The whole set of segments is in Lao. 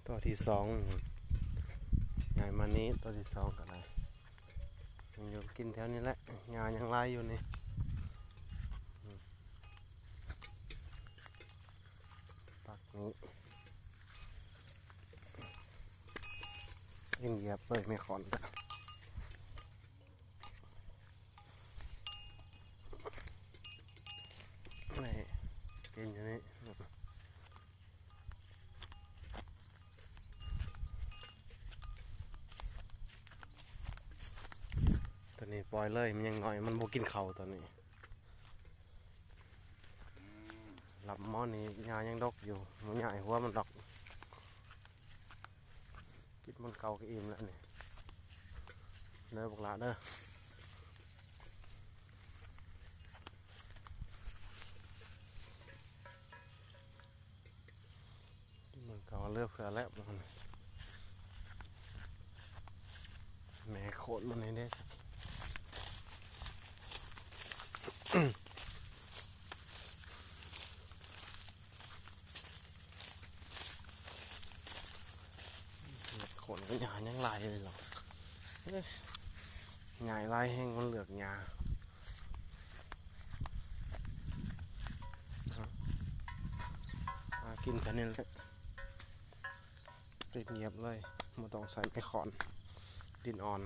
ຕົວທີສອງ ຍ້າຍມານີ້ ຕົວທີສອງກໍໄດ້ ຍັງຢູ່ກິນແຖວນີ້ແຫຼະ ຫຍ້າຍັງຫຼາຍຢູ່ນີ້ ປັກນີ້ ເຮັດຫຍັບເລີຍ ແມ່ຂອນກະ ນີ້ ກິນຢູ່ນີ້ ຕົວນີ້ປ່ອຍເລີຍ ມັນຍັງນ້ອຍ ມັນບໍ່ກິນເຂົ້າຕົວນີ້ ລຳໝໍນີ້ຫຍ້າຍັງດົກຢູ່ ບໍ່ຍ້າຍຫົວມັນດອກ. ກິນມັນເຂົ້າກໍອີ່ມແລ້ວນີ້ ເດີບັກຫຼ້າເດີ ມັນກໍເລືອກເພື່ອແລ້ວ ແມ່ໂຄດມັນນີ້ເດ້. ໂຄດກໍຫຍ້າຍັງຫຼາຍເລີຍເນາະ ເອີ ຫຍ້າຫຼາຍແຮງ ມັນເລືອກຫຍ້າ ຫາກິນແຕ່ນີ້ແຫຼະ. ເຮັດຫຍັບເລີຍ ບໍ່ຕ້ອງໃຊ້ໄມ້ຄ້ອນ ດິນອ່ອນ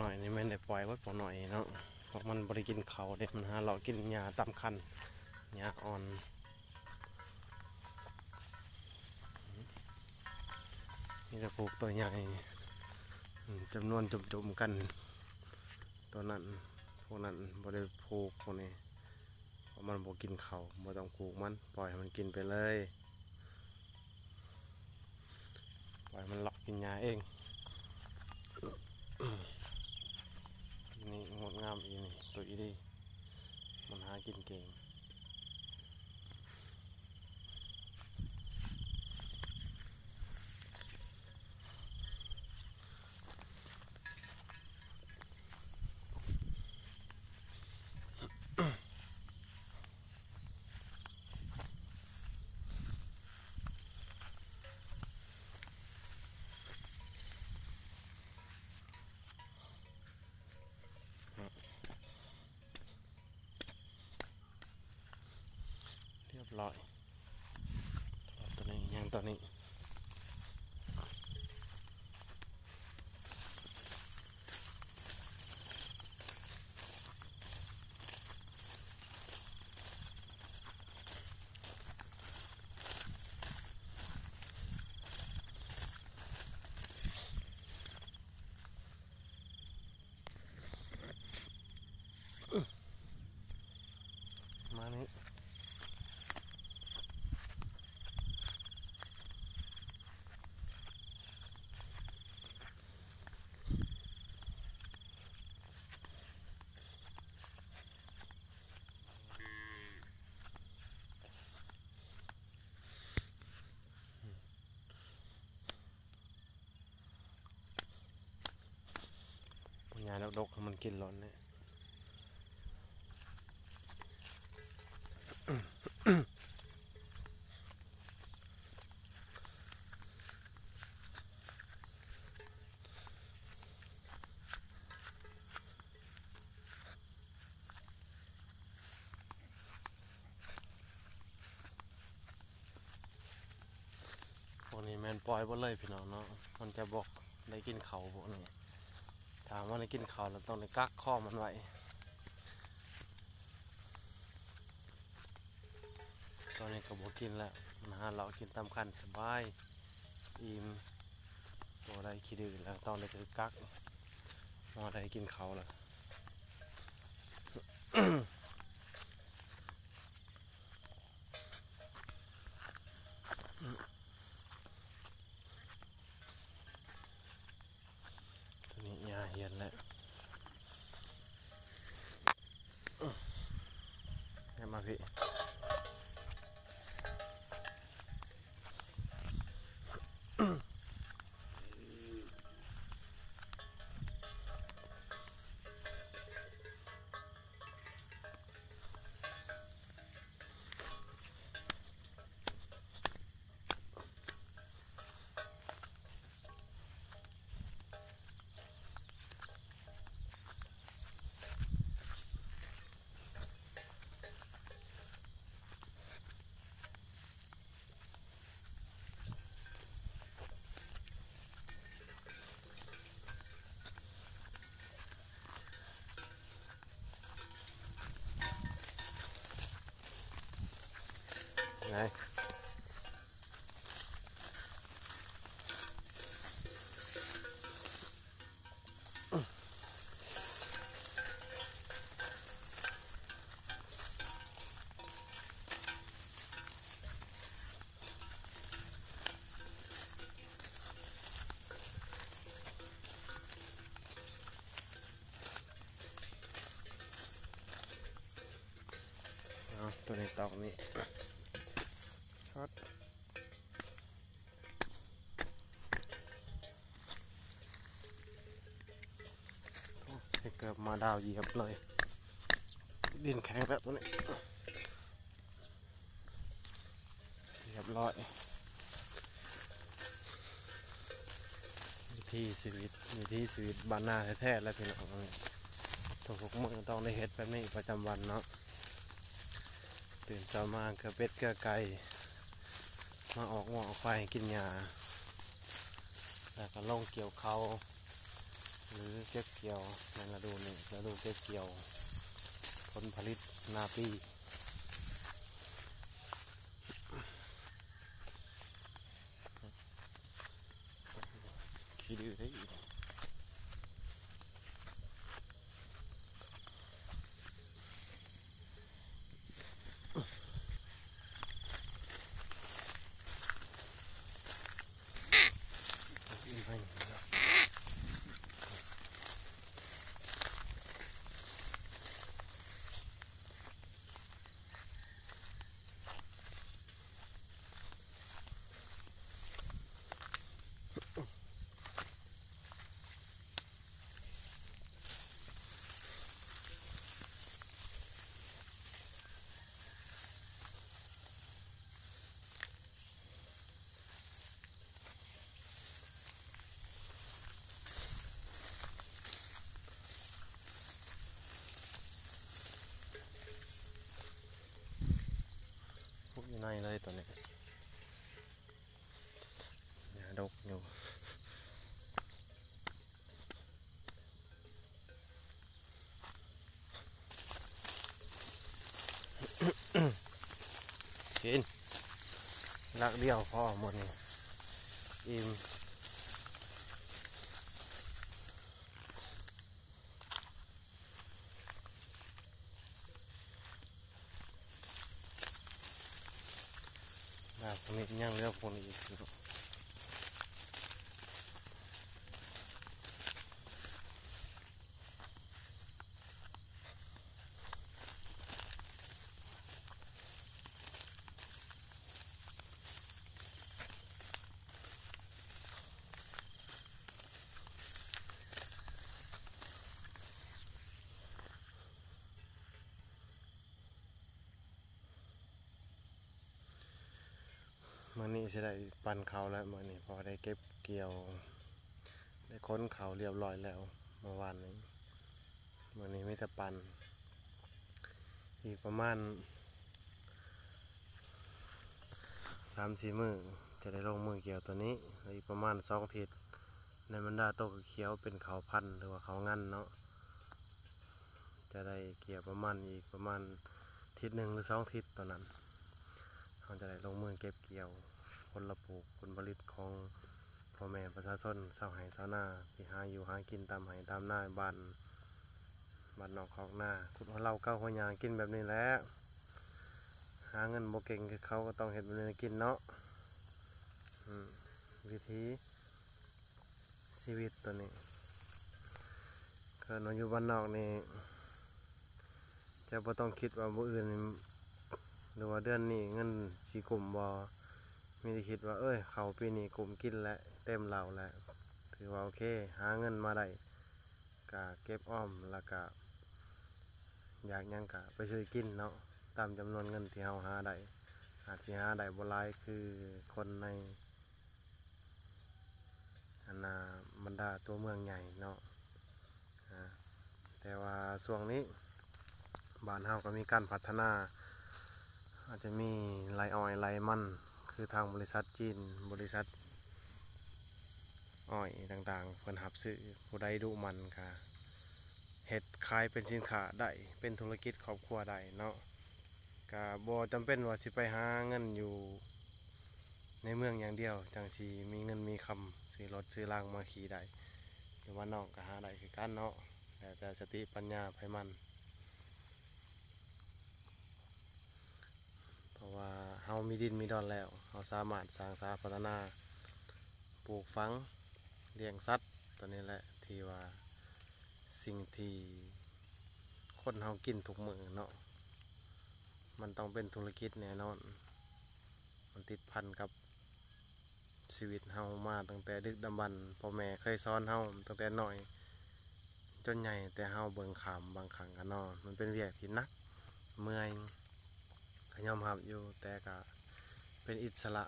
ນ້ອຍນີ້ແມ່ນໄດ້ປ່ອຍເບິດ ພວກນ້ອຍເນາະ ພວກມັນບໍ່ໄດ້ກິນເຂົ້າເດ້ ມັນຫາເລາະກິນຫຍ້າຕາມຄັນ ຫຍ້າອ່ອນ. ມີແຕ່ຜູກຕົວໃຫຍ່ ອືມ ຈຳນວນຈຸ່ມໆກັນ ຕົວນັ້ນ ພວກນັ້ນບໍ່ໄດ້ຜູກ ພວກນີ້ ເພາະມັນບໍ່ກິນເຂົ້າ ບໍ່ຕ້ອງຜູກມັນ ປ່ອຍໃຫ້ມັນກິນໄປເລີຍ. ປ່ອຍມັນເລາະກິນຫຍ້າເອງ. ອີນີ້ງົດງາມ ອີນີ້ ໂຕອີດີ ມັນຫາກິນເກັ່ງ. ຮຽບຮ້ອຍ ຕົວນີ້ ຍັງຕົວນີ້. ມານີ້ ຫຍ້າດົກໆ ໃຫ້ມັນກິນຫຼອນແຫຼະ. ພວກນີ້ແມ່ນປ່ອຍເບິດເລີຍພີ່ນ້ອງເນາະ ມັນຈະບໍ່ໄດ້ກິນເຂົ້າພວກນີ້ ຖ້າມັນໄດ້ກິນເຂົ້າແລ້ວຕ້ອງໄດ້ກັກຄໍມັນໄວ້. ຕອນນີ້ກໍບໍ່ກິນແລ້ວ ມັນຫາເລາະກິນຕາມຄັນສະບາຍ ອີ່ມ ບໍ່ໄດ້ຂີ້ດື້ແລ້ວ ຕ້ອງໄດ້ຖືກກັກ ບໍ່ໄດ້ກິນເຂົ້າແລ້ວ. ຕົວນີ້ຫຍ້າຮຽນແລ້ວ ແນມມາພີ້. ໄງ ເອົາ ຕົວນີ້ຕອກນີ້ ຊັດ ໂອ້ ໃສ່ເກີບມາດາວຢຽບເລີຍ ດິນແຂງແລ້ວຕົວນີ້. ຮຽບຮ້ອຍ ວິຖີຊີວິດ ວິຖີຊີວິດບ້ານນາແທ້ໆ ແຫຼະພີ່ນ້ອງ ທຸກໆມື້ຕ້ອງໄດ້ເຮັດແບບນີ້ປະຈຳວັນເນາະ ຕື່ນເຊົ້າມາເກືອເປັດເກືອໄກ່ ມາອອກງົວອອກຄວາຍໃຫ້ກິນຫຍ້າ ແລ້ວກໍລົງກ່ຽວເຂົ້າ ຫຼືເກັບກ່ຽວໃນລະດູນີ້ ລະດູເກັບກ່ຽວຜົນຜະລິດນາປີ. ຂີ້ດື້ເດ້. ພຸກຢູ່ໃນເລີຍຕອນນີ້ ຫຍ້າດົກຢູ່. ກິນ ຫຼັກດຽວພໍມື້ນີ້ ອີ່ມ. ດາວພວກນີ້ຍັງເຫຼືອພວກນີ້ອີກ. ມື້ນີ້ຊິໄດ້ປັ່ນເຂົ້າແລ້ວ ມື້ນີ້ ເພາະວ່າໄດ້ເກັບກ່ຽວ ໄດ້ຂົນເຂົ້າລຽບຮ້ອຍແລ້ວເມື່ອວານນີ້. ມື້ນີ້ມີແຕ່ປັ່ນ ອີກປະມານສາມສີ່ມື້ຈະໄດ້ລົງມືກ່ຽວໂຕນີ້ ແລະ ອີກປະມານສອງທິດ ໃນບັນດາໂຕຂຽວເປັນເຂົ້າພັນ ຫຼືວ່າເຂົ້າງັນເນາະ ຈະໄດ້ກ່ຽວປະມານ ອີກປະມານທິດໜຶ່ງ ຫຼື ສອງທິດຕອນນັ້ນ ເຮົາຈະໄດ້ລົງມືເກັບກ່ຽວຜົນລະປູກ ຜົນຜະລິດຂອງພໍ່ແມ່ປະຊາຊົນຊາວໄຮ່ຊາວນາ ທີ່ຫາຢູ່ຫາກິນຕາມໄຮ່ຕາມນາ ບ້ານ ບ້ານນອກຄອກນາ ຂຸດຫົວເລົາເກົາຫົວຫຍ້າ ກິນແບບນີ້ແຫຼະ. ຫາເງິນບໍ່ເກັ່ງຄືເຂົາ ກໍຕ້ອງເຮັດແບບນີ້ກິນເນາະ. ອືມ ວິຖີຊີວິດໂຕນີ້ ເກີດມາຢູ່ບ້ານນອກນີ້ ຈະບໍ່ຕ້ອງຄິດວ່າມື້ອື່ນນີ້ ຫຼືວ່າເດືອນນີ້ເງິນຊິກຸ້ມບໍ່ ມີແຕ່ຄິດວ່າ ເອີຍ ເຂົ້າປີນີ້ກຸ້ມກິນແຫຼະ ເຕັມເລົາແຫຼະ ຖືວ່າໂອເຄ ຫາເງິນມາໄດ້ ກະເກັບອອມ ແລ້ວກະຢາກຫຍັງກະໄປຊື້ກິນເນາະ ຕາມຈຳນວນເງິນທີ່ເຮົາຫາໄດ້ ອາດຊິຫາໄດ້ບໍ່ຫຼາຍຄືຄົນໃນ ອັນນ່າ ບັນດາຕົວເມືອງໃຫຍ່ເນາະ ອາ ແຕ່ວ່າຊ່ວງນີ້ບ້ານເຮົາກໍມີການພັດທະນາ ອາດຈະມີໄຮ່ອ້ອຍໄຮ່ມັນ ຄືທາງບໍລິສັດຈີນ ບໍລິສັດອ້ອຍຕ່າງໆ ເພິ່ນຮັບຊື້ ຜູ້ໃດດຸໝັ່ນກະເຮັດຂາຍເປັນສິນຄ້າໄດ້ ເປັນທຸລະກິດຄອບຄົວໄດ້ເນາະ. ກະບໍ່ຈຳເປັນວ່າຊິໄປຫາເງິນຢູ່ໃນເມືອງຢ່າງດຽວ ຈັ່ງຊິມີເງິນມີຄຳຊື້ລົດຊື້ລາງມາຂີ່ໄດ້. ຢູ່ບ້ານນອກກະຫາໄດ້ຄືກັນເນາະ ແລ້ວແຕ່ສະຕິປັນຍາໃຜມັນ. ເພາະວ່າເຮົາມີດິນມີດອນແລ້ວ ເຮົາສາມາດສ້າງສາພັດທະນາ ປູກຝັງ ລ້ຽງສັດ ຕົວນີ້ແຫຼະ ທີ່ວ່າສິ່ງທີ່ຄົນເຮົາກິນທຸກມື້ເນາະ ມັນຕ້ອງເປັນທຸລະກິດແນ່ນອນ. ມັນຕິດພັນກັບຊີວິດເຮົາມາຕັ້ງແຕ່ດຶກດຳບັນ ພໍ່ແມ່ເຄີຍສອນເຮົາຕັ້ງແຕ່ນ້ອຍຈົນໃຫຍ່ ແຕ່ເຮົາເບິ່ງຂ້າມບາງຄັ້ງກະເນາະ ມັນເປັນວຽກທີ່ໜັກເມື່ອຍ ກະຍອມຮັບຢູ່ ແຕ່ກະເປັນອິດສະຫຼະ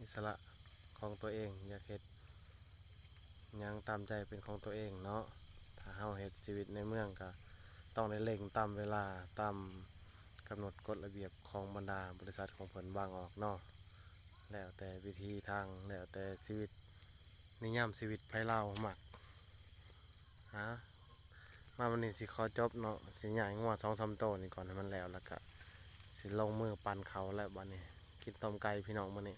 ອິດສະຫຼະຂອງຕົວເອງ ຢາກເຮັດຫຍັງຕາມໃຈເປັນຂອງຕົວເອງເນາະ. ຖ້າເຮົາເຮັດຊີວິດໃນເມືອງກະຕ້ອງໄດ້ເລັ່ງຕາມເວລາ ຕາມກຳນົດກົດລະບຽບຂອງບັນດາບໍລິສັດຂອງເພິ່ນວາງອອກເນາະ ແລ້ວແຕ່ວິທີທາງ ແລ້ວແຕ່ຊີວິດ ນິຍາມຊີວິດໃຜລາວມັກ. ຫາ ມາວັນນີ້ຊິຂໍຈົບເນາະ ຊິຍ້າຍງົວສອງສາມໂຕນີ້ກ່ອນໃຫ້ມັນແລ້ວ ແລ້ວກະຊິລົງມືປັ່ນເຂົ້າແລ້ວ ບາດນີ້ກິນຕົ້ມໄກ່ພີ່ນ້ອງມື້ນີ້.